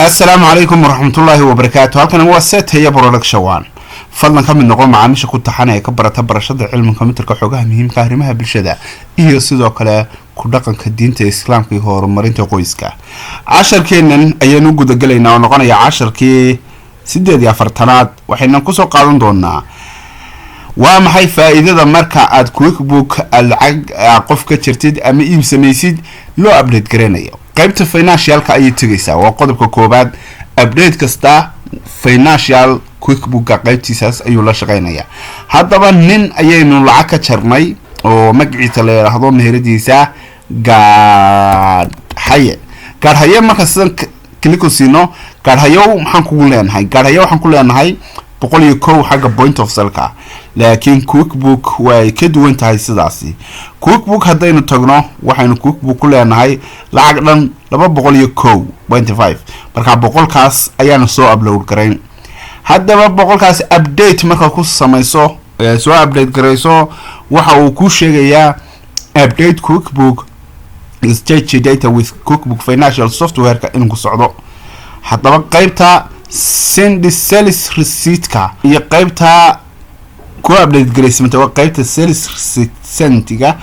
Assalaamu calaykum waraxmatullaahi wabarakaatu. Halkan waa Setaya Production One. Fadlan ka mid noqo macaamiisha ku taxan ee ka barata barashada cilmiga kombiyuutarka, xogaha muhiimka, arrimaha bulshada iyo sidoo kale ku dhaqanka diinta Islaamka iyo horumarinta qoyska. Casharkeennan ayaanu gudagelaynaa oo noqonaya casharkii 48aad. Waxaynan kusoo qaadan doonaa: waa maxay faa-iidada marka aad QuickBook aad lacag qof ka jirtid ama iib samaysid loo update garanayo? Qaybta financialka ayay tegaysaa, waa qodobka koobaad. Update kasta financial QuickBooka qaybtiisaas ayuu la shaqeynayaa. Haddaba nin ayaynu lacag ka jarnay oo magaciisa la yidhaahdo meheradiisa Gaadhaye. Gaadhaye marka sidan click ku siino, Gaadhayow, maxaan kugu leenahay? Gaadhaye waxaan ku leenahay 101 xagga point of saleka, laakiin QuickBook way ka duwan tahay sidaasi. QuickBook haddaynu tagno, waxaynu QuickBook ku leenahay lacag dhan 201.5. Markaa 100kaas ayaanu soo upload garayn. Haddaba 100kaas update markaad ku samayso, soo update garayso, waxa uu ku sheegayaa update QuickBook exchange data with QuickBook Financial Software-ka inuu ku socdo. Haddaba qeybta send sales receiptka iyo qeybta ku update garaysmata waa qeybta sales receiptiga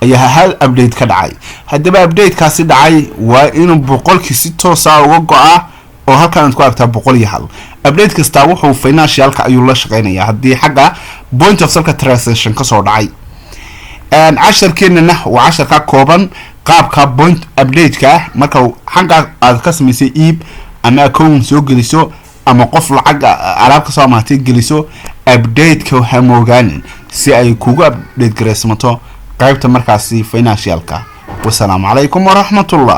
ayaa hal update ka dhacay. Haddaba updatekaasi dhacay waa inuu 100kii si toosa uga go-a oo halkan aad ku aragtaa 101. Update kastaa wuxuu financialka ayuu la shaqeynayaa haddii xagga point of saleka transaction kasoo dhacay. Casharkeenana waa casharka kooban, qaabka point update-ka marka xagga aad ka samaysay iib ama account soo geliso ama qof lacag alaab kasoo amaatay geliso, update-ka hamoogaanin si ay kugu update garaysmato qaybta markaasi financialka. Wasalaamu calaykum waraxmatullah.